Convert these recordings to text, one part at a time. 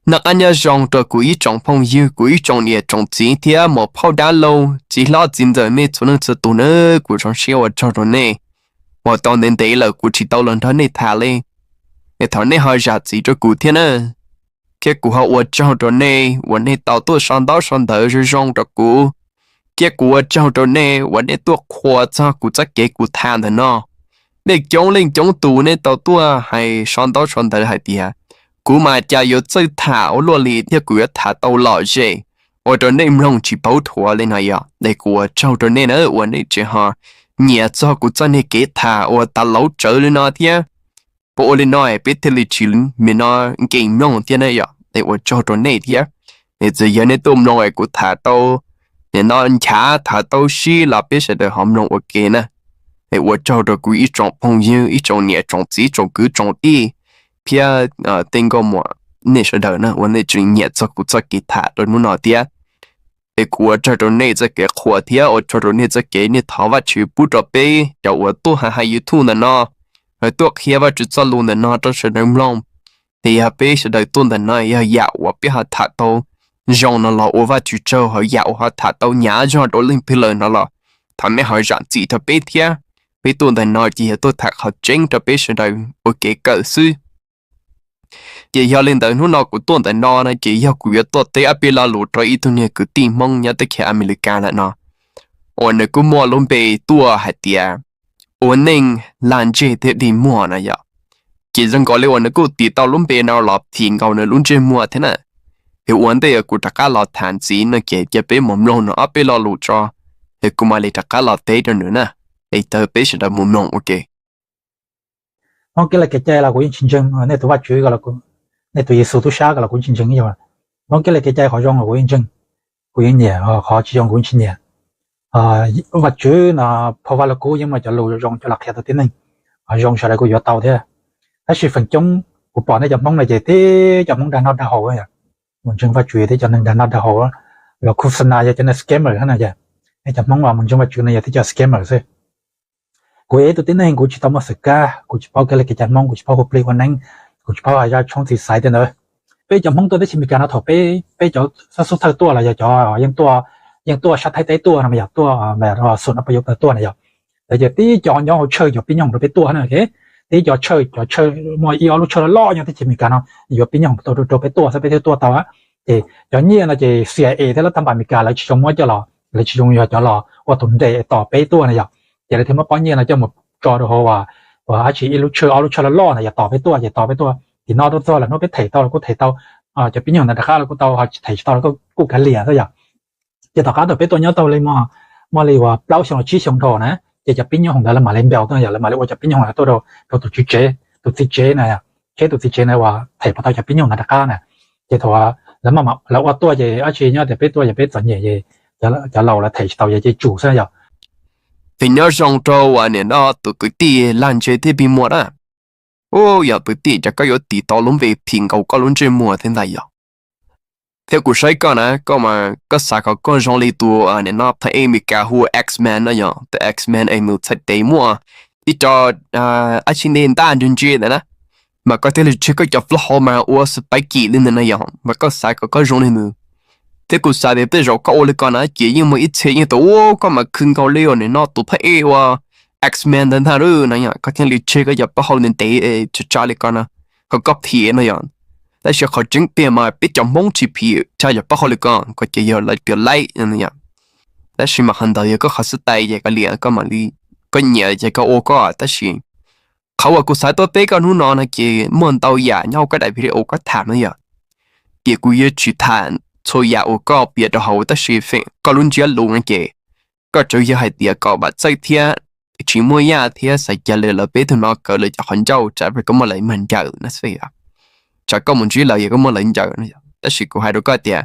Noj qab nyob zoo rau kuv ib tsoom phooj ywg, kuv ib tsoom niam tsoom txiv thiab muam phauj dab laug, txiv hlob txiv ntxawm, nej txhua leej txhua tus na, kuv zoo siab ua tsaug rau nej. Ua tau ntev ntev lawm kuv tsis tau los nrog nej tham li, es thov nej ho zam txim rau kuv thiab na. Thiab kuv ho ua tsaug rau nej uas nej tau tuaj sau ntaub sau ntawv zoo zoo rau kuv, thiab kuv ua tsaug rau nej uas nej tuaj qhuas txog kuv txoj kev kuv tham ntawm no. Nej coob leej coob tus nej tau tuaj hais sau ntaub sau ntawv hais tias kuv mas cas yuav txawj tham ua luaj li thiab kuv yuav tham tau lom zem, ua rau nej mloog tsis paub thuav li no yom. Es kuv ua tsaug rau nej na uas nej tseem ho nyiam txog kuv txoj niag kev tham uas tas lauv tsawv li no thiab. Puas ua li no peb thiaj li tsis me no nkees mloog thiab na yom. Es ua tsaug rau nej thiab. Es txawm yog nej tuaj mloog es kuv tham tau nim no nchav tham tau sib los peb sawv daws ho mloog ua ke na. Es ua tsaug rau kuv ib tsoom phooj ywg, ib tsoom niam tsoom txiv, tsoom kwv tsoom tij, thiab tej nkauj muam, nej sawv daws na uas nej tseem nyiam txog kuv txoj kev tham rau hnub no thiab. Es kuv ua tsaug rau nej txoj kev qhuas thiab ua tsaug rau nej txoj kev nej thov Vajtswv pub rau peb cov uas tuaj hais hais YouTube ntawm no, tuaj qhia Vajtswv txoj lus ntawm no rau sawv daws mloog. Es yog peb sawv daws tuaj ntawm no yog yam uas peb ho tham tau zoo no los ua Vajtswv tsaug, ho yam uas ho tham tau hnyav zog rau leej twg lawm no los thov nej ho zam txim rau peb thiab. Peb tuaj ntawm no ces yog tuaj tham qhov tseeb rau peb sawv daws ua kev kawm xwb. Ces yog li ntawd hnub no kuv tuaj ntawm no na ces yog kuv yuav tuaj teb ob peb lo lus rau ib tug niag kwv tij Hmoob nyob teb chaws Amelikas ntawm no, uas nws kuj muaj lub npe tuaj hais tias ua neej laj ntseg thiab dig muag no yom. Ces zoo nkaus li uas nws kuj tis tau lub npe no los phim nkaus nws lub ntsej muag thiab na. Es ua ntej kuv rov qab los tham ntxiv no ces cia peb mus mloog nws ob peb lo lus tso, es kuv mam li rov qab los teb rau nws na. Es caw peb sawv daws mus mloog ua ke. Hmoob kev laj kev cai los kuv yeej tsis ntseeg, nej tus Vajtswv, nej tus Yexus tub sab ko los kuv yeej tsis ntseeg ib zaug. Hmoob kev laj kev cai qhov zoo los kuv yeej ntseeg, kuv yeej nyiam, qhov tsis zoo kuv yeej tsis nyiam. Vajtswv no, phau Vaj Lug Kub yeej muaj cov lus zoo coj los qhia tau tib neeg, qhov zoo sawv daws kuj yuav tau thiab. Tab sis feem coob kuv pom nej cov Hmoob no ces tib cov Hmoob dag noj dag haus, mus ntseeg Vajtswv tib cov neeg dag noj dag haus, los khu xa na yog cov neeg scammer na, nej cov Hmoob los mus ntseeg Vajtswv no yog tib cov scammer xwb. Kuv yog ib tug tib neeg kuv tsis tau muaj xwm kab, kuv tsis paub kev laj kev cai Hmoob, kuv tsis paub hu plig ua neeb, kuv tsis paub hais zaj tshoob txiv xaiv tej ntawd. Peb cov Hmoob tuaj teb chaws Amelikas no thaum peb, peb cov xab xub thawj tuaj los yog cov yeej tuaj sab Thaib teb tuaj no mas yog tuaj xum no pa yuv tuaj na yom. Lawv ces tib cov nyob hauv tsawj yuav pib nyoog rau peb tuaj na. Tib cov tsawj, cov tsawj muaj ib ob lub tsawj loj loj nyob teb chaws Amelikas no yuav pib nyoog rau peb tuaj xwb peb thiaj tuaj tau. Ces cov nyiaj no ces C I A thiab lub thab npas Amelikas lawv tsis zoo muab coj los, lawv tsis zoo yog cov los ua tus nres tos peb tuaj na yom. Ces lawv thiaj muab pob nyiaj no coj mus tso rau hauv uas dab tsi ib lub tsawj ob lub tsawj loj loj na yom, tos peb tuaj ces tos peb tuaj. Tim no rau txog lawm hnub peb them tau los kuj them tau, cov pib nyoog ntawd rov qab los kuj tau, ho them tsis tau los kuj kav liam xwb yom. Ces tom qab thaum peb tuaj nyob tau li muaj li uas plaub xyoo los tsib xyoo dhau na, ces cov pib nyoog ntawd lawv mam li npaus tuaj yom, lawv mam li ua cov pib nyoog ntawd tuaj rau tus tswv tsev, tus txiv tsev na, tsheb tus txiv tsev na uas them puas tau cov pib nyoog ntawd rov qab na. Ces thaum lawv ua tuaj ces dab tsi nyob tias peb tuaj ces peb txom nyem ces cov laus lawv them tsis tau ces tsum xwb yom. Ces nyob zoo rau uas nim no tus kwv tij Laj Ntse thiab Pig Muas na. Ub, yog kwv tij, cas koj yuav tis tau lub npe phim nkaus koj lub ntsej muag thiab ntag yom? Thiab kuv saib koj na, koj mas koj xav kom koj zoo li tus nim no phab ej Amelikas hu ua X-Men no yom, tus X-Men es mus txhais tes muaj ib co dab tsi nte ntaj ntse ntse ntawd na, mas koj thiaj li tseg koj cov plaub hau mas ua spiky li ntawd na yom, mas koj xav kom koj zoo li ntawd. Thiab kuv xav tias tej zaum koj ua li ko na ces yeej muaj ib txhia yeej tias ua koj mas khwv nkaus li uas nim no tus phab ej ua X-Men ntawd ntag lauj no yom, koj thiaj li tseg koj cov plaub hau ntev ntev tsa tsa li ko na, kom koj phim no yom. Tab sis qhov tseeb tiag mas peb cov Hmoob tsis phim tseg cov plaub hau li ko, koj ces yog lawv cov laib no yom. Tab sis mas qhov ntawd yog koj qhov xub tais ces koj liam, koj mam li, koj nyiam ces koj ua koj, tab sis qhov uas kuv xav tuaj teb koj hnub no no ces muaj ntau yam nyob hauv koj daim video koj tham no yom. Ces kuv yuav tsis tham txhua yam uas koj piav rau hauv, tab sis feem koj lub ntsiab lus no ces koj tsuas yog hais tias kom vam txawj thiab tsis muaj yaj thiab xav cia li lawv peb tug no kaw lawv cov qhov ncauj tsam koj muab lawv mag ncaws no xwb yom. Tsam koj mus ntsib lawv yog koj muab lawv ncaws no yom. Tab sis kuv hais rau koj tias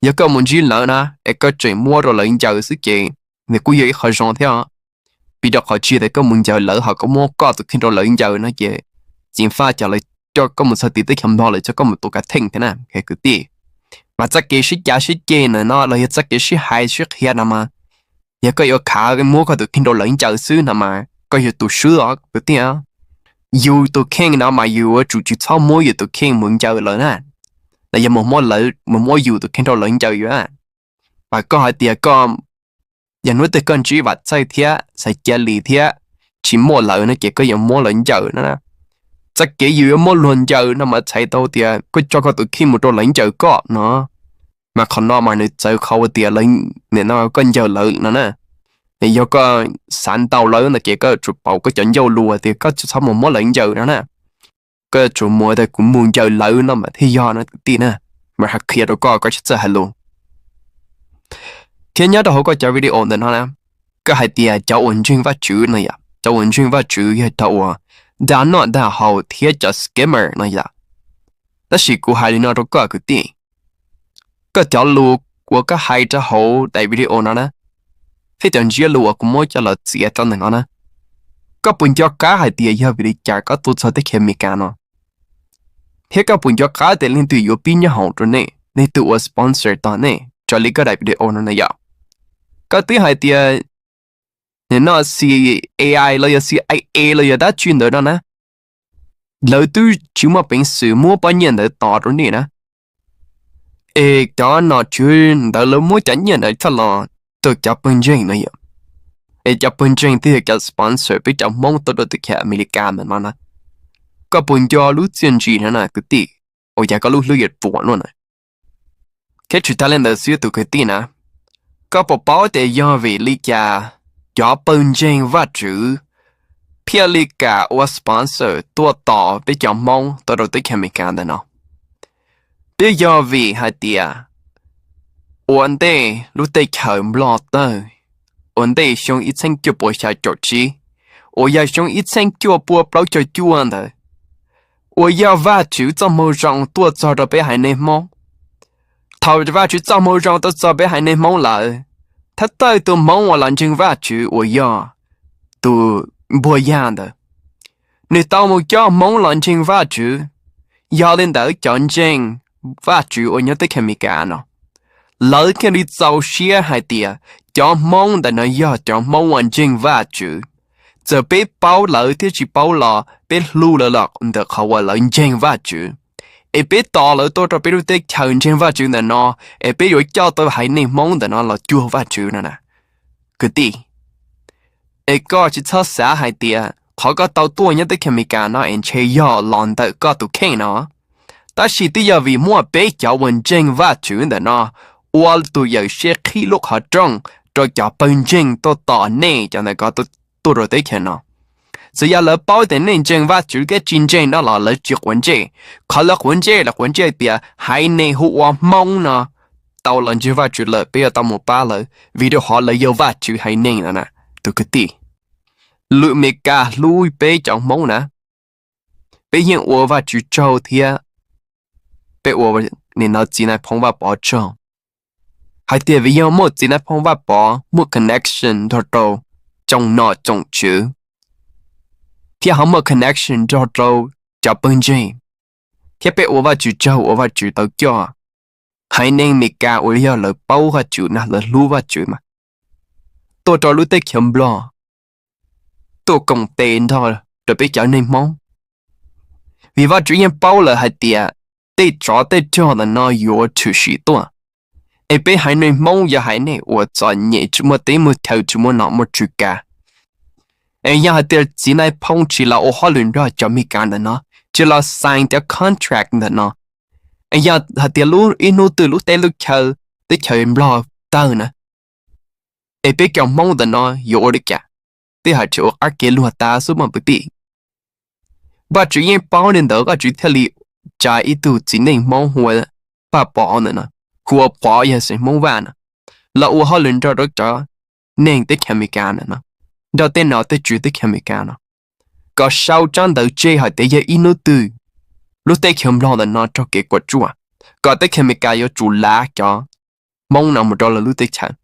yog koj mus ntsib lawv na es koj tseem muab rau lawv ncaws xwb ces nws kuj yog ib qho zoo thiab os. Vim rau qhov tsis tias koj mus ncaws lawv ho koj muab koj tus kheej rau lawv ncaws no ces ceev faj cas lawv coj koj mus txog tim teb chaws Nplog lawv coj koj mus tua kav theej thiab na kwv tij. Mas txoj kev sib cav sib ceg ntawm no los yog txoj kev sib hais sib qhia no mas yog koj yuav khav muab koj tus kheej rau lawv ncaws xwb no mas koj yog tus swb os kwv tij. Yus tus kheej no mas yus yuav tsum tsis txhob muab yus tus kheej mus ncaws lawv na. los yog mus muab lawv, mus muab yus tus kheej rau lawv ncaws yus a. Mas koj hais tias koj, yog hnub twg koj ntsib vam txawj thiab xaiv cia li thiab tsis muaj lawv no ces koj yuav muab lawv ncaws no na. Txoj kev yus yuav muab luag ncaws no mas txhais tau tias koj tso koj tus kheej mus rau lawv ncaws koj no. Mas qhov no mas nws txawv qhov uas tias lawv, nim no koj ncaws lawv no na. Yog koj xav ntaus lawv no ces koj yuav tsum pauv koj cov ncauj lus tias koj tsis txhob mus muab lawv ncaws no na. Koj yuav tsum mus tias kuv mus ncaws lawv no mas thiaj yog no kwv tij na. Mas hais qhia rau koj, koj tsis txawj hais lus. Thiab nyob rau hauv koj cov video ntawm no na, koj hais tias cov uas ntseeg Vajtswv no yom, cov uas ntseeg Vajtswv yog cov uas dag noj dag haus thiab cov scammer no yom. Tab sis kuv hais li no rau koj kwv tij, koj cov lus uas koj hais rau hauv daim video no na, thiab cov ntsiab lus uas kuv muab coj los txiav rau ntawm no na, koj puas nco qab hais tias yog vim li cas koj tuaj txog teb chaws Amelikas no? Thiab koj puas nco qab tias leej twg yuav pib nyob hoom rau nej, leej twg ua sponsor tau nej raws li koj daim video no na yom? Koj twb hais tias nim no CIA los yog CIA los yog dab tsi ntawd no na, lawv twb tsis muaj peev xwm muab pob nyiaj ntawd tos rau nej na. Es cov nom tswv ntawd lawv muab cov nyiaj ntawd coj los rau cov pawg ntseeg no yom. Es cov pawg ntseeg twb yog cov sponsor peb cov Hmoob tuaj rau teb chaws Amelikas ntawm no na. Koj puas nco lub txiaj ntsim no na kwv tij? Ua cas koj lub hlwb yuav ruam luaj na? Thiab tsis tas li ntawd xwb tus kwv tij na, koj puas paub tias yog vim li cas cov pawg ntseeg Vajtswv thiaj li kam ua sponsor tuaj tos peb cov Hmoob tuaj rau teb chaws Amelikas ntawm no? Twb yog vim hais tias ua ntej lub teb chaws Nplog tawg, ua ntej xyoo ib txhiab cuaj puas xya caum tsib, uas yog xyoo ib txhiab cuaj puas plaub caug cuaj ntawd, uas yog Vajtswv txoj moo zoo tuaj txog rau peb haiv neeg Hmoob. Thaum Vajtswv txoj moo zoo tuaj txog peb haiv neeg Hmoob lawm, thawj thawj tus Hmoob uas los ntseeg Vajtswv uas yog tus npuag yaj ntawd, nws tau mus coj Hmoob los ntseeg Vajtswv. Yog li ntawd cov ntseeg Vajtswv uas nyob teb chaws Amelikas no, lawv thiaj li txaus siab hais tias cov Hmoob ntawm no yog cov Hmoob uas ntseeg Vajtswv. Txawm peb paub lawv thiab tsis paub los peb hlub lawv los ntawm qhov uas lawv ntseeg Vajtswv. Es peb tos lawv tuaj rau peb lub teb chaws ntseeg Vajtswv ntawm no, es peb yuav coj tau haiv neeg Hmoob ntawm no los cuag Vajtswv no na. Kwv tij, es koj tsis txhob xav hais tias qhov koj tau tuaj nyob teb chaws Amelikas no es ntshe yog los ntawm koj tus kheej no. Tab sis twb yog vim muaj peb cov uas ntseeg Vajtswv ntawm no ua tus yawm siab qhib lub qhov rooj rau cov pawg ntseeg tuaj tos nej cov ntawm ko tuaj rau teb chaws no. Txawm yog lawv paub tias nej ntseeg Vajtswv thiab tsis ntseeg no los lawv tsis quav ntsej. Qhov lawv quav ntsej, lawv quav ntsej tias haiv neeg hu ua Hmoob no tau los ntseeg Vajtswv lawm, peb yuav tau mus pab lawv vim rau qhov lawv yog Vajtswv haiv neeg no na. Tus kwv tij, lwm Amelikas hlub peb cov Hmoob na, peb yeej ua Vajtswv tsaug thiab peb ua nim no txiv Nais Phoo Vaj Pov tsaug, hais tias vim yog muaj txiv Nais Phoo Vaj Pov muaj connection nrog rau tsoom nom tsoom tswv, thiab ho muaj connection nrog rau cov pawg ntseeg, thiab peb ua Vajtswv tsaug uas Vajtswv tau coj haiv neeg Amelikas uas yog lawv paub Vajtswv na, lawv hlub Vajtswv mas tuaj rau lub teb chaws Nplog tuaj koom tes nrog rau peb cov neeg Hmoob. Vim Vajtswv yeej paub lawm hais tias tej tsov tej rog ntawm no yuav tshwm sim tuaj, es peb haiv neeg Hmoob yog haiv neeg uas txom nyem, tsis muaj teb muaj chaw, tsis muaj nom muaj tswv kav. Es yog hais tias txiv Nais Phoo tsis los ua hauj lwm nrog cov Amelikas ntawm no, tsis los sign cov contract ntawm no, es yog hais tias ib hnub twg lub teb lub chaw, teb chaws Nplog tawg na, es peb cov Hmoob ntawm no yuav ua li cas? Tej hais tseem ua qab kev luag tas xwb mas kwv tij. Vajtswv yeej paub li ntawd Vajtswv thiaj li tsa ib tug txiv neej Hmoob hu ua Vaj Pov ntawm no, hu ua Pov yog xeem Hmoob Vaj no, los ua hauj lwm nrog rau cov neeg teb chaws Amelikas ntawm no, nrog tej nom tej tswv teb chaws Amelikas no, kom sau tsab ntawv tseg hais tias yog ib hnub twg lub teb chaws Nplog ntawm no raug kev puas tsuaj, kom teb chaws Amelikas yuav tsum lav cov Hmoob no mus rau lawv lub teb chaws,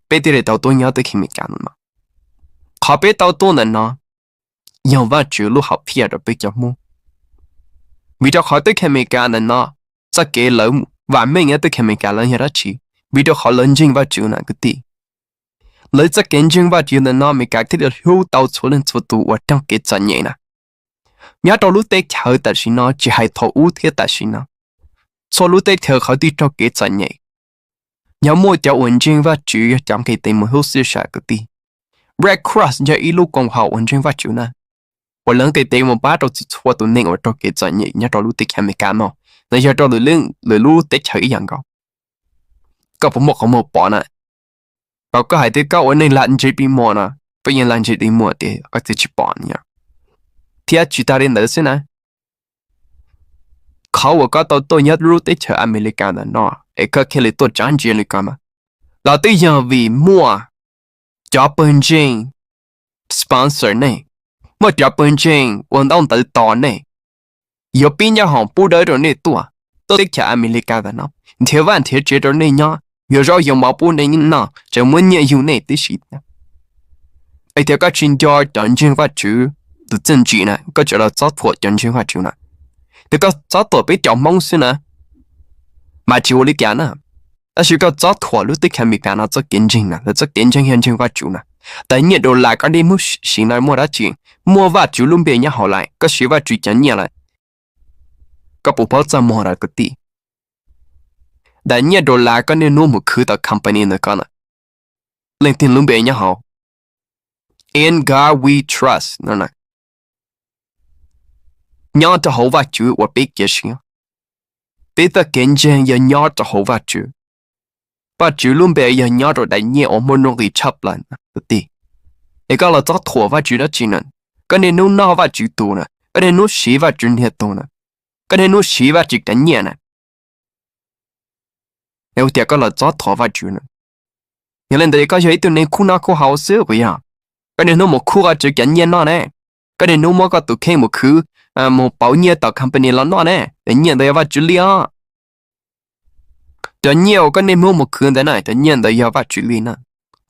peb thiaj li tau tuaj nyob teb chaws Amelikas ntawm no. Qhov peb tau tuaj ntawm no yog Vajtswv lub hom phiaj rau peb cov Hmoob. Vim rau qhov teb chaws Amelikas ntawm no, txoj kev lawv vam meej nyob teb chaws Amelikas lawv yog dab tsi? Vim rau qhov lawv ntseeg Vajtswv na kwv tij. Lawv txoj kev ntseeg Vajtswv ntawm no Amelikas thiaj li hlub tau txhua leej txhua tus uas raug kev txom nyem na, nyob rau lub teb chaws tam sim no tsis hais thaum ub thiab tam sim no. txhua lub teb chaws qhov twg raug kev txom nyem, yog muaj cov uas ntseeg Vajtswv yog cov nqis tes mus hlub xwb sas kwv tij. Red Cross yog ib lub koom haum uas ntseeg Vajtswv na, uas lawv nqis tes mus pab rau txhua tus neeg uas raug kev txom nyem nyob rau lub teb chaws Amelikas no, los yog rau lwm lub teb chaws ib yam nkaus. Koj puas muaj qhov muag pom na? Thaum koj hais tias koj ua neej lam ntse pib muag no, koj yeej lam ntse pib muag tias koj txiv tsis pom no. Thiab tsis tas li ntawd xwb na, qhov uas koj tau tuaj nyob lub teb chaws Amelikas ntawm no es koj thiaj li tuaj tsav ntsia li ko mas, los twb yog vim muaj cov pawg ntseeg sponsor nej, muaj cov pawg ntseeg ua ntaub ntawv tos nej, yuav pib nyab hoom pub dawb rau nej tuaj, tuaj teb chaws Amelikas ntawm no, nrhiav vaj nrhiav tsev rau nej nyob, yuav zaub yuav mov pub nej noj, tseem muab nyiaj yug nej tib si. Es tias koj tsis nco cov ntseeg Vajtswv tus txiaj ntsig na, koj tseem los txob thuam cov ntseeg Vajtswv na. Tias koj txob thuam peb cov Hmoob xwb na, mas tsis ua li cas na. Tab sis koj txob thuam lub teb chaws Amelikas no txoj kev ntseeg na, lawv txoj kev ntseeg yog ntseeg Vajtswv na. Daim nyiaj dollar koj niaj hnub siv no muaj dab tsi? Muaj Vajtswv lub npe nyob hauv lawm, koj siv Vajtswv cov nyiaj lawm. Koj puas paub txaj muag lawm kwv tij? Daim nyiaj dollar koj niaj hnub mus khwv tau company ntawm koj na, leej twg lub npe nyob hauv? In God We Trust no, nyob rau hauv Vajtswv uas peb cia siab. Peb txoj kev ntseeg yog nyob rau hauv Vajtswv. Vajtswv lub npe yog nyob rau daim nyiaj uas muaj nuj nqis tshaj plaws kwv tij. Es koj los txob thuam Vajtswv dab tsi na? Koj niaj hnub noj Vajtswv tus na, koj niaj hnub siv Vajtswv niag tus na, koj niaj hnub siv Vajtswv cov nyiaj na, es ua tias koj los txob thuam Vajtswv na. Yog li ntawd koj yog ib tug neeg khuj noj khuj haus xwb puas yog? Koj niaj hnub mus khub Vajtswv cov nyiaj noj ne, koj niaj hnub muab koj tus kheej mus khwv, mus pauv nyiaj tom company los noj ne, es nyiaj ntawd yog Vajtswv li os. Cov nyiaj uas koj niaj hnub mus khwv ntawd na, cov nyiaj ntawd yog Vajtswv li na,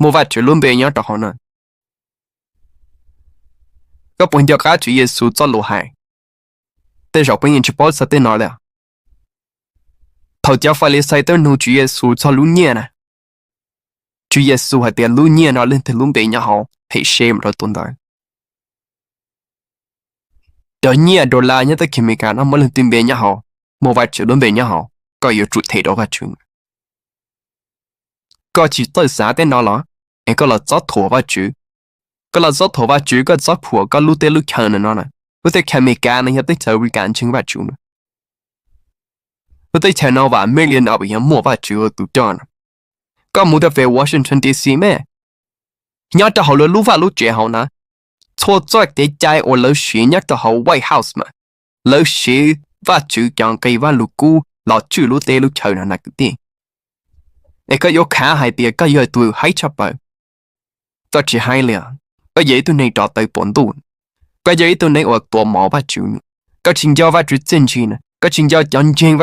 muaj Vajtswv lub npe nyob rau hauv na. Koj puas nco qab Tswv Yexus txoj lus hais? Tej zaum peb yeej tsis paub txog tej no li. Thaum cov Falixais tuaj nug Tswv Yexus txog lub nyiaj na, Tswv Yexus hais tias lub nyiaj no leej twg lub npe nyob hauv phem se mus rau tus ntawd. Cov nyiaj dollar nyob teb chaws Amelikas no muaj leej twg npe nyob hauv? Muaj Vajtswv lub npe nyob hauv, koj yuav tsum them rau Vajtswv. Koj tsis txawj xav tej no los? Es koj los txob thuam Vajtswv. Koj los txob thuam Vajtswv, koj txob thuam koj lub teb lub chaw no no na. Lub teb chaws Amelikas no yog teb chaws Amelikas ntseeg Vajtswv na. Lub teb chaws no vam meej li no puas yog muaj Vajtswv ua tus coj no? Koj mus rau pem Washington D C mas, nyob rau hauv lawv lub vaj lub tsev hauv na, txhua txoj kev cai uas lawv siv nyob rau hauv White House mas, lawv siv Vajtswv cov nqe Vajluskub los tswj lub teb lub chaw no na kwv tij. Es koj yuav khav hais tias koj yog tus haib tshaj plaws? Koj tsis haib li os. Koj yog ib tug neeg rov tawm tuam ntuj. Koj yog ib tug neeg uas tuam mom Vajtswv. Koj tsis nco Vajtswv txiaj ntsig na, koj tsis nco cov ntseeg,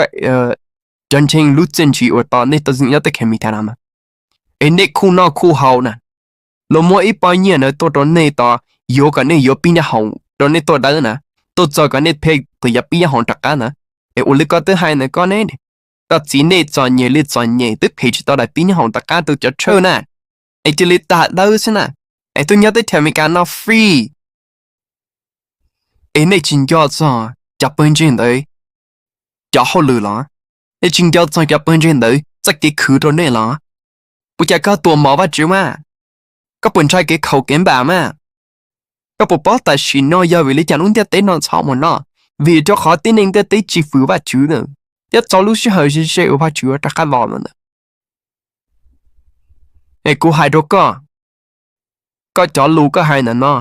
cov ntseeg lub txiaj ntsig uas tau nej tau nyob teb chaws Amelikas no mas. Es nej khuj noj khuj haus na, luag muab ib pob nyiaj ntawd tuaj rau nej tau, yuav kom nej yuav pib nyab hoom rau nej tuaj dawb na, tuaj txog kom nej pheej tus yuav pib nyab hoom rov qab ntawd. Es ua li koj twb hais ntawd koj ne, koj txiv nej txom nyem li txom nyem twb phem tsis tau daim pib nyab hoom rov qab rau cov tshawj na, es cia li tag dawb xwb na, es tuaj nyob teb chaws Amelikas no free. Es nej tsis nco txog cov pawg ntseeg ntawd cov hauj lwm los? Nej tsis nco txog cov pawg ntseeg ntawd txoj kev khwv rau nej los? Ua cas koj tuam mom Vajtswv mas? Koj puas ntshai kev khaus kev npam mas? Koj puas paub tam sim no yog vim li cas lub ntiaj teb no txhob mus noj? Vim rau qhov tib neeg ntiaj teb tsis fwm Vajtswv lawm, thiab txog lub sij hawm ze ze uas Vajtswv yuav rov qab los lawm ntawd. Es kuv hais rau koj, koj cov lus koj hais ntawm no,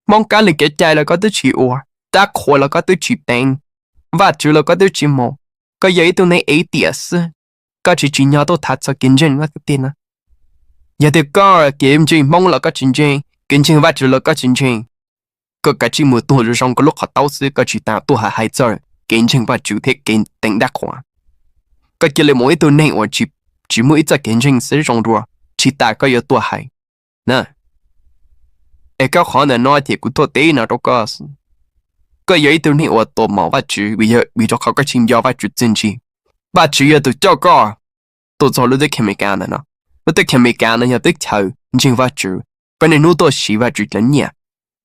Hmoob kab li kev cai los koj twb tsis ua, dab qhuas los koj twb tsis teev, Vajtswv los koj twb tsis mus, koj yog ib tug neeg atheist xwb, koj tsis tsim nyog tuaj tham txog kev ntseeg no tiag tiag na. Yog tias koj kev ntseeg Hmoob los koj tsis ntseeg, kev ntseeg Vajtswv los koj tsis ntseeg, koj kav tsij mus tuag zoo zoo koj lub qhov taub xwb, koj tsis tas tuaj hais hais txog kev ntseeg Vajtswv thiab kev teev dab qhuas. Koj cia li mus ib tug neeg uas tsis muaj ib txoj kev ntseeg xwb zoo dua, tsis tas koj yuav tuaj hais na. Es koj qhov ntawm no ces kuv tuaj teb no rau koj. Koj yog ib tug neeg uas tuam mom Vajtswv vim rau qhov koj tsis nco Vajtswv txiaj ntsig. Vajtswv yog tus coj koj tuaj txog lub teb chaws Amelikas ntawm no. Lub teb chaws Amelikas no yog teb chaws ntseeg Vajtswv. Koj niaj hnub tuaj siv Vajtswv cov nyiaj,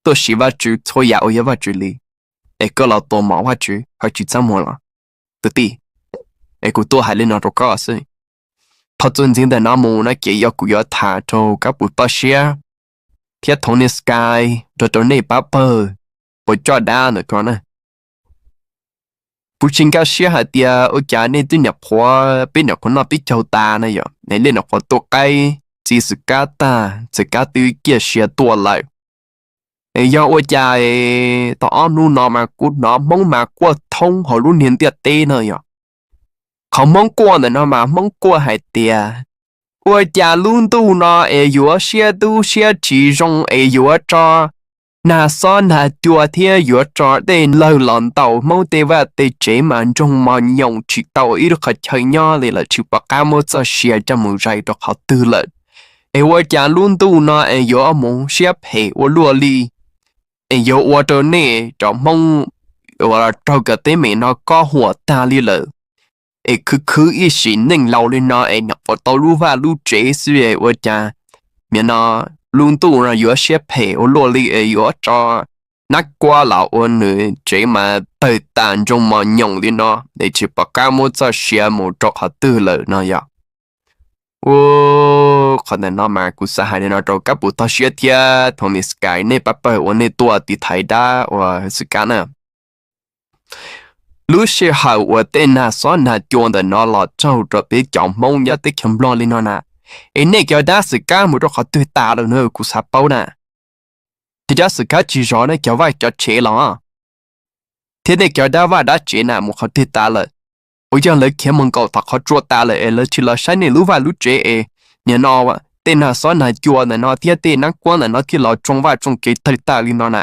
tuaj siv Vajtswv txhua yam uas yog Vajtswv li, es koj los tuam mom Vajtswv ho tsis txaj muag los? Kwv tij, Es kuv tuaj hais li no rau koj xwb. Qhov txuas ntxiv ntawm no mus no ces yog kuv yuav tham rau kab pus toj siab thiab Tony Sky nrog rau nej pab pawg puas coj dab ntawm ko na. Kuv tsis nkag siab hais tias ua cas nej twb nyuam qhuav, peb nyuam qhuav noj peb caug tas na yom, nej nyuam qhuav tua qaib txiv xwm kab tag, xwm kab twb ciaj sia tuaj lawm. Es yog ua cas tau ob hnub no mas kuv hnov Hmoob mas quaj thoob hauv lub niag ntiaj teb no yom. Qhov Hmoob quaj ntawm no mas Hmoob quaj hais tias ua cas lub ntuj no es yuav siab dub siab tsis zoo es yuav tso nag xob nag cua thiab yuav tso dej lawg los ntaus Hmoob tej vaj tej tsev mas nroog mos nyoos tsis tau ib lub qhov chaw nyob li lawm, tsis pom qab muab txoj sia coj mus zais rau qhov twg lawm. Es ua cas lub ntuj no es yuav mus siab phem ua luaj li, es yuav ua rau nej cov Hmoob uas raug kev teeb meem no kob huam tag li lawm, es khwv khwv ib sim neej laus li no es nyuam qhuav tau lub vaj lub tsev xwb es ua cas nim no lub ntuj no yuav siab phem ua luaj li es yuav tso nab kuab los ua nws tsev mas tawg tas nroog mos nyoos li no, es tsis pom qab muab txoj sia mus rau qhov twg lawm no yom. Ua, qhov ntawm no mas kuv xav hais li no rau kab pus toj siab thiab Tony Sky nej pab pawg uas nej tuaj tiv thaiv dab uas xwm kab na. Lub sij hawm uas tej nag xob nag cua ntawm no los raug rau peb cov Hmoob nyob teb chaws Nplog li no na, es nej cov dab xwm kab mus rau qhov twg tas lawm na kuv xav paub na. Ces dab xwm kab tsis zov nej cov vaj cov tsev los, thiab nej cov dab vaj dab tsev na mus qhov twg tas lawm? Puas yog lawv khiav mus nkaum tom qhov tsua tas lawm es lawv tsis los saib nej lub vaj lub tsev es nim no tej nag xob nag cua ntawm no thiab tej nab kuab ntawm no thiaj los tsoo vaj tsoo tsev tawg tas li no na?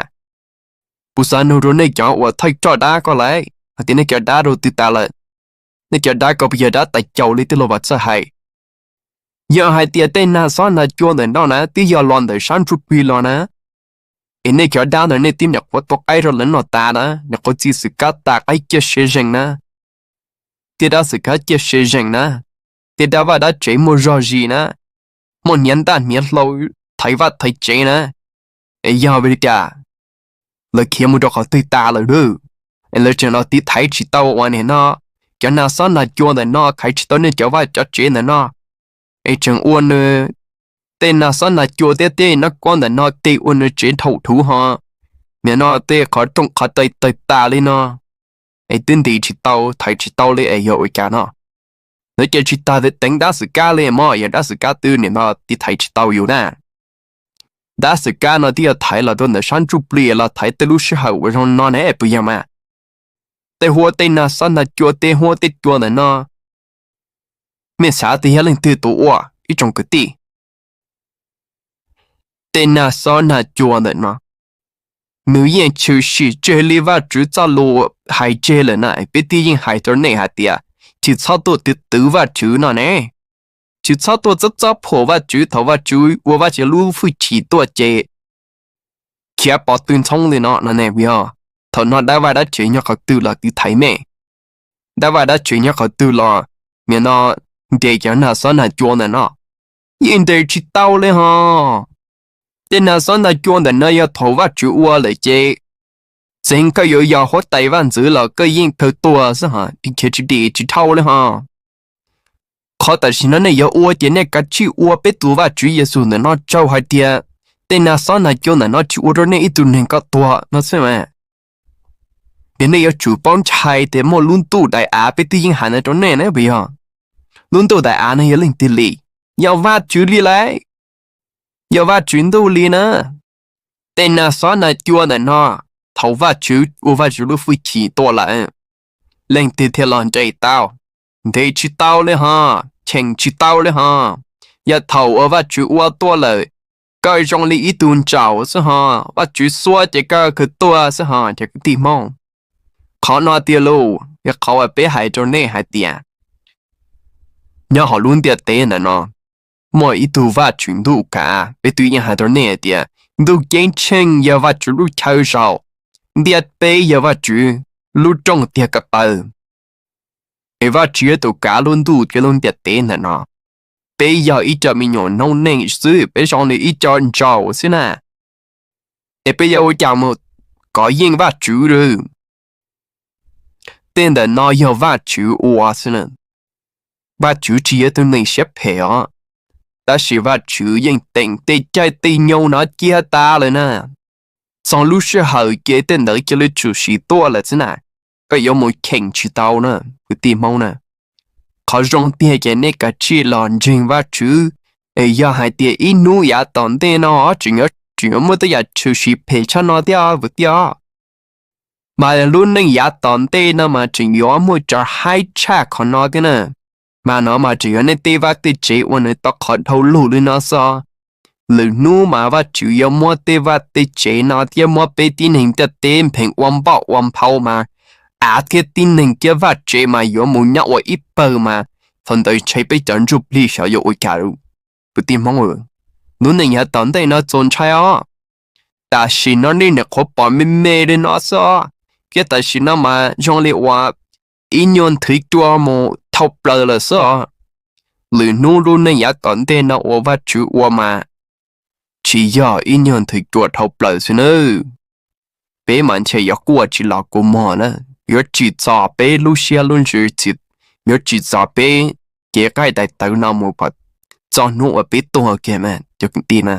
Kuv xav nug rau nej cov uas thawj coj dab ko lawm hais tias nej cov dab rau twg tas lawm? Nej cov dab ko puas yog dab tais caus li tej laus vam txawj hais? Yog hais tias tej nag xob nag cua ntawm no na twb yog los ntawm sab ntsuj plig los na, es nej cov dab ntawd nej twb nyuam qhuav tua qaib rau lawv noj tas na, nyuam qhuav txi xwm kab tas qaib ciaj sia zeeg na, tej dab xwm kab ciaj sia zeeg na, tej dab vaj dab tsev muaj zog zis na, muaj hniav ntaj hniav hlau thaiv vaj thaiv tsev na, es yog vim li cas lawv khiav mus rau qhov twg tas lawm lauj? Es lawv tseem los tiv thaiv tsis tau uas nim no cov nag xob nag cua ntawm no thaiv tsis tau nej cov vaj cov tsev ntawm no, es tseem ua nws tej nag xob nag cua thiab tej nab kuab ntawm no tig ua nws tsev dhau thuv ho, nim no tej qhov rooj qhov tais tawg tas li no, es twb ntim tsis tau thaiv tsis tau li es yog ua cas no? Lawv ces tsis tas teev dab xwm kab li mog, yog dab xwm kab twb nim no tiv thaiv tsis tau yus na. Dab xwm kab no twb yog thaiv los rau ntawm sab ntsuj plig los thaiv tej lub sij hawm uas zoo no ne puas yog mas? Tej huab tej nag xob nag cua tej huab tej cua ntawm no, mej xav tias yog leej twg tus ua ib tsoom kwv tij? Tej nag xob nag cua ntawm no nws yeej tshwm sim tseg li Vajtswv txoj lus hais tseg lawm na. Peb twb yeej hais rau nej hais tias tsis txhob tuaj twv twv Vajtswv no ne, tsis txhob tuaj txob txob phuam Vajtswv thaum Vajtswv ua Vajtswv lub hwj chim tuaj ces khiav pov tw ntxhoob li no no ne. Yog thaum no dab vaj dab tsev nyob qhov twg los tiv thaiv mej, dab vaj dab tsev nyob qhov twg los nim no ntes cov nag xob nag cua ntawm no, yeej ntes tsis tau li ho. Tej nag xob nag cua ntawm no yog thaum Vajtswv ua lawm ces txeev koj yuav yog huab tais vaj ntxwv los koj yeej kawg tuag xwb ho, khiav tsis dim tsis dhau li ho. Qhov tam sim no nej yuav ua ces nej kav tsij ua peb tus Vajtswv Yexus ntawm no tsaug hais tias tej nag xob nag cua ntawm no tsis ua rau nej ib tug neeg ko tuag no xwb mas. Ces nej yuav tsum paub ntshai tias muaj lub ntuj daim av, peb twb yeej hais ntawd rau nej na puas yog? Lub ntuj daim av no yog leej twg li? Yog Vajtswv li lauj, yog Vajtswv ntuj li na. Tej nag xob nag cua ntawm no thaum Vajtswv ua Vajtswv lub hwj chim tuaj lawm, leej twg thiaj los ntes tau? Ntes tsis tau li ho, cheem tsis tau li ho. Yog thaum uas Vajtswv ua tuaj lawm, koj zoo li ib tug ntsaum xwb ho, Vajtswv xuab ces koj kawg tuag xwb ho cov kwv tij Hmoob. Qhov no tiag lauj, yog qhov uas peb hais rau nej hais tias nyob hauv lub ntiaj teb ntawm no muaj ib tug Vajtswv ntuj kav. Peb twb yeej hais rau nej hais tias ntuj ceeb tsheej yog Vajtswv lub chaw zaum, ntiaj teb yog Vajtswv lub rooj tiag ko taw. Es Vajtswv yog tus kav lub ntuj thiab lub ntiaj teb ntawm no. Peb yog ib co me nyuam noob neej xwb, peb zoo li ib co ntsaum xwb na. Es peb yuav ua cas mus kov yeej Vajtswv lawm? Tej ntawm no yog Vajtswv ua xwb na. Vajtswv tsis yog tus neeg siab phem os, tab sis Vajtswv yeej teem tej caij tej nyoog no cia tas lawm na. Txog lub sij hawm ces tej ntawd cia li tshwm sim tuaj lawm xwb na. Koj yuav mus cheem tsis tau na, kwv tij Hmoob na. Qhov zoo tiag ces nej kav tsij los ntseeg Vajtswv, es yog hais tias ib hnub yav tom ntej no tseem yuav, tseem yuav muaj tej yam tshwm sim phem tshaj no thiab os kwv tij os. Mas lub neej yav tom ntej no mas tseem yuav muaj cov haib tshaj qhov no thiab na. Mas no mas tseem yuav nej tej vaj tej tsev ua nws tau qhov dhau lug li no xwb. Lwm hnub mas Vajtswv yuav muab tej vaj tej tsev no thiab muab peb tib neeg ntiaj teb npheem ua npauj ua nphau mas av thiab tib neeg thiab vaj tsev mas yuav mus nyob ua ib pawg mas thaum ntawd ntshe peb cov ntsuj plig xyov yuav ua cas. Kwv tij Hmoob, lub neej yav tom ntej no txaus ntshai os. Tam sim no nej nyuam qhuav pom me me li no xwb os, thiab tam sim no mas zoo li uas ib nyuag nthwv cua mus dhau plaws lawm xwb os. Lwm hnub lub neej yav tom ntej no uas Vajtswv ua mas tsis yog ib nyuag nthwv cua dhau plaws xwb nawb. Peb mas ntshe yuav quaj tsis los kua muag na, yuav tsim txom peb lub siab lub ntsws, yuav tsim txom peb cev qaij tais tawv no mus kom txog hnub uas peb tuag kiag mas cov kwv tij na.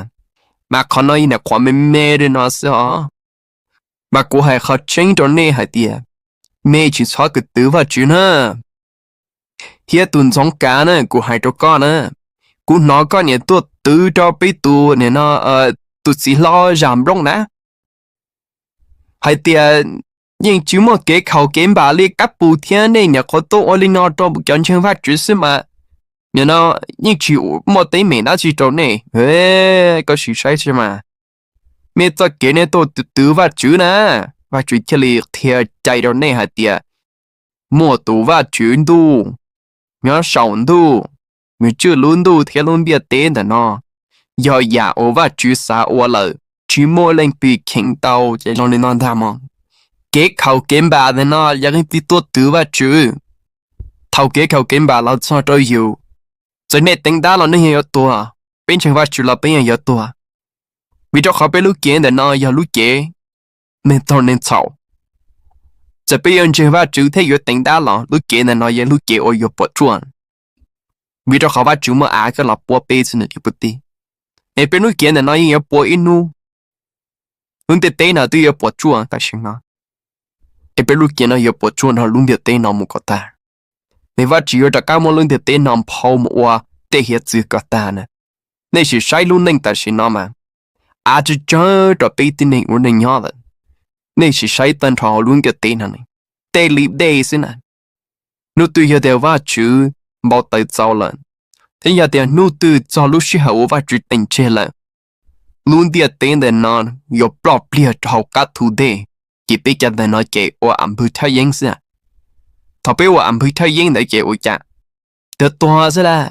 Mas qhov no yog nyuam qhuav me me li no xwb os. Mas kuv hais qhov tseeb rau nej hais tias, nej tsis txhob kws twv Vajtswv na. Thiab tus ntxoov kav na, kuv hais rau koj na, kuv hnov koj niam tuaj twv rau peb tus niam no, tus txiv hlob Zam Nplooj na, hais tias yeej tsis muaj kev khaum kev npam li kab pus thiab nej nyuam qhuav tuaj ua li no rau cov ntseeg Vajtswv xwb mas, nim no yeej tsis muaj teeb meem dab tsi rau nej. Koj sim saib seb mas, nej txoj kev nej tuaj twv Vajtswv na, Vajtswv thiaj li qhia cai rau nej hais tias muaj tus Vajtswv ntuj nyob saum ntuj, nws tswj lub ntuj thiab lub ntiaj teb ntawm no, yog yam uas Vajtswv xav ua lawm, tsis muaj leej twg cheem tau. Ces zoo li no ntag mog, kev khaum kev npam ntawm no yog leej twg tuaj twv Vajtswv. Thaum kev khaum kev npam los txog rau yus, txawm nej teev dab los nej yeej yuav tuag, peb ntseeg Vajtswv los peb yeej yuav tuag, vim rau qhov peb lub cev ntawm no yog lub cev neeg txaug neeg txhaum. Txawm peb yuav ntseeg Vajtswv thiab yuav teev dab los lub cev ntawm no yog lub cev uas yuav puas tsuaj, vim rau qhov Vajtswv muaj av koj los puab peb xwb na cov kwv tij. Es peb lub cev ntawm no yeej yuav puas ib hnub, lub ntiaj teb no twb yuav puas tsuaj tam sim no, es peb lub cev no yuav puas tsuaj nrog lub ntiaj teb no mus kom tag. Es Vajtswv yuav rov qab muab lub ntiaj teb no nphau mus ua tej hiav txwv kom tag na. Nej sim saib lub neej tam sim no mas, av tsawg tsawg rau peb tib neeg ua neej nyob lawm. Nej sim saib tag nrho hauv lub ntiaj teb no, tej li dej xwb na. Hnub twg yog tias Vajtswv npau taws txaus lawm, thiab yog tias hnub twg txog lub sij hawm uas Vajtswv teem tseg lawm, lub ntiaj teb ntawm no yuav ploj pliag rau hauv qab thu dej, ces peb cov ntawm no ces ua am npwg thaj yeeb xwb. Thaum peb ua am npwg thaj yeeb ntawd ces ua cas? Tuag tuag xwb lawm,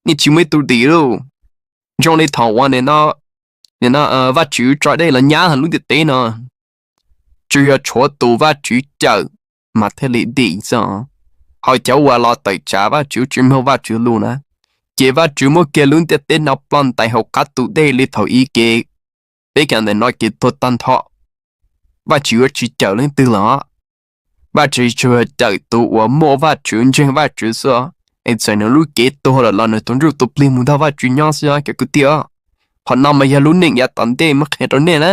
yeej tsis muaj ib tug dim lauj. Zoo li thaum uas nim no Vajtswv tso dej los nyab lub ntiaj teb no, tsuas yog tshuav tus Vajtswv cawm mas thiaj li dim xwb. Ho cov uas los tawm tsam Vajtswv tsis mloog Vajtswv lus na, ces Vajtswv muab kiag lub ntiaj teb no ploj ntais hauv qab tus dej li thaum ub ces peb cov ntawm no ces tuag tag nrho. Vajtswv yuav tsis cawm leej twg lawm. Vajtswv tsuas cawm tus uas muaj Vajtswv ntseeg Vajtswv xwb, es txawm nws lub cev tuag lawm los nws tus ntsuj tus plig mus nrog Vajtswv nyob xwb cov kwv tij. Qhov no mas yog lub neej yav tom ntej muab qhia rau nej na.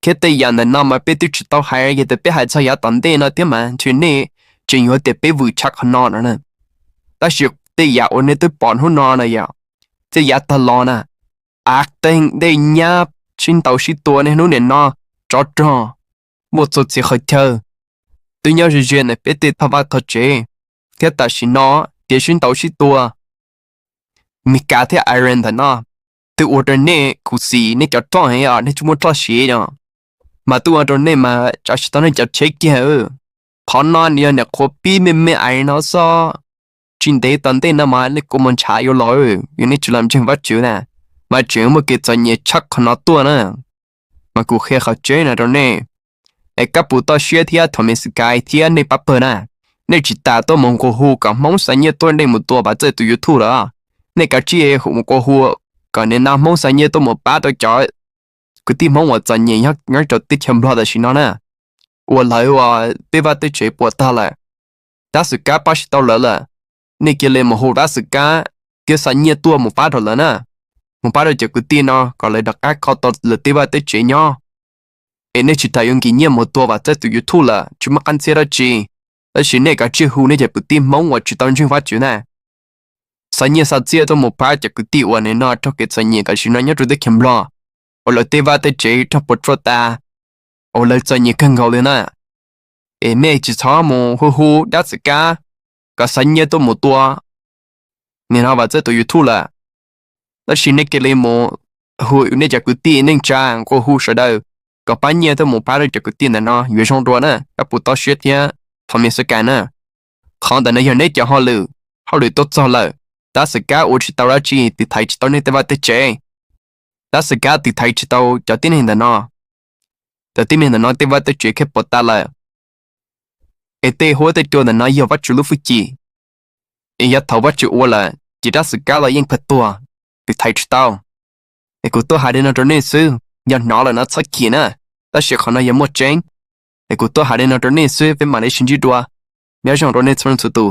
Thiab tej yam ntawm no mas peb twb tsis tau hais, yog tias peb hais txog yav tom ntej no thiab mas ntshe nej tseem yuav tias peb vwm tshaj qhov no no na. Tab sis tej yam uas nej twb pom hnub no na yog tej yav tag los na, av teeg dej nyab sib ntaus sib tua niaj hnub nim no, tsov rog, muaj txhua txhia qhov chaw, twb nyob ze ze ntawm peb tej thaj vaj thaj tsev, thiab tam sim no kev sib ntaus sib tua Meskas thiab Iran ntawm no twb ua rau nej khuv xim nej cov roj heev os, nej tsis muaj roj siv os, mas twb ua rau nej mas tsav tsis tau nej cov tsheb kiag. Qhov no nws yog nyuam qhuav pib me me ais no xwb, tsis ntev tom ntej no mas nej kua muag ntshav yuav los, yog nej tsis los ntseeg Vajtswv na, mas tseem muaj kev txom nyem tshaj qhov no tuaj na. Mas kuv qhia qhov tseeb no rau nej, es kab pus toj siab thiab thaum Meskas thiab nej pab pawg na, nej tsis tas tuaj mus nqua hu kom Hmoob xa nyiaj tuaj nej mus tua Pov Txawj tus YouTube lawm. Nej kav tsij hu mus nqua hu kom nim no Hmoob xa nyiaj tuaj mus pab rau cov kwv tij Hmoob uas txom nyem nyob rau teb chaws Nplog tam sim no na, uas lawv ua tej vaj tej tsev puas tag lawm, tab sis kab pab tsis tau lawv lawm. nej cia li mus hu dab xwm kab thiab xa nyiaj tuaj mus pab rau lawv na, mus pab rau cov kwv tij no kom lawv rov qab kho tau lawv tej vaj tej tsev nyob. Es nej tsis tas yuav nkim nyiaj mus tua Vam Txawj tus YouTube lawm tsis muaj qab ntxhiab dab tsi, tab sis nej kav tsij hu nej cov kwv tij Hmoob uas tsis tau ntseeg Vajtswv na, xa nyiaj xa txiaj tuaj mus pab cov kwv tij uas nim no raug kev txom nyem tam sim no nyob rau teb chaws Nplog, uas lawv tej vaj tej tsev raug puas tsuaj tas, uas lawv txom nyem kawg nkaus li na. Es nej tsis txhob mus hu hu dab xwm kab kom xa nyiaj tuaj mus tua nim no Vam Txawj tus YouTube lawm, tab sis nej cia li mus hu nej cov kwv tij neej tsa nqua hu sawv daws kom pab nyiaj tuaj mus pab rau cov kwv tij ntawm no yuav zoo dua na, koj puas toj siab thiab? Thaum me xwb ka na, qhov ntawm no yog neb cov hauj lwm, hauj lwm tuaj txog lawm, dab xwm kab ua tsis tau dab tsi, tiv thaiv tsis tau nej tej vaj tej tsev. Dab xwm kab tiv thaiv tsis tau cov tib neeg ntawm no, cov tib neeg ntawm no tej vaj tej tsev khej puas tas lawm. Es tej huab tej cua ntawm no yog Vajtswv lub hwj chim, es yog thaum Vajtswv ua lawm ces dab xwm kab los yeej pawg tuag, tiv thaiv tsis tau. Es kuv tuaj hais li no rau nej xwb, yog hnov lawm no txhob chim na, tab sis qhov no yog muaj tseeb. Es kuv tuaj hais li no rau nej xwb, peb mam li sib ntsib dua. Nyob zoo rau nej txhua leej txhua tus.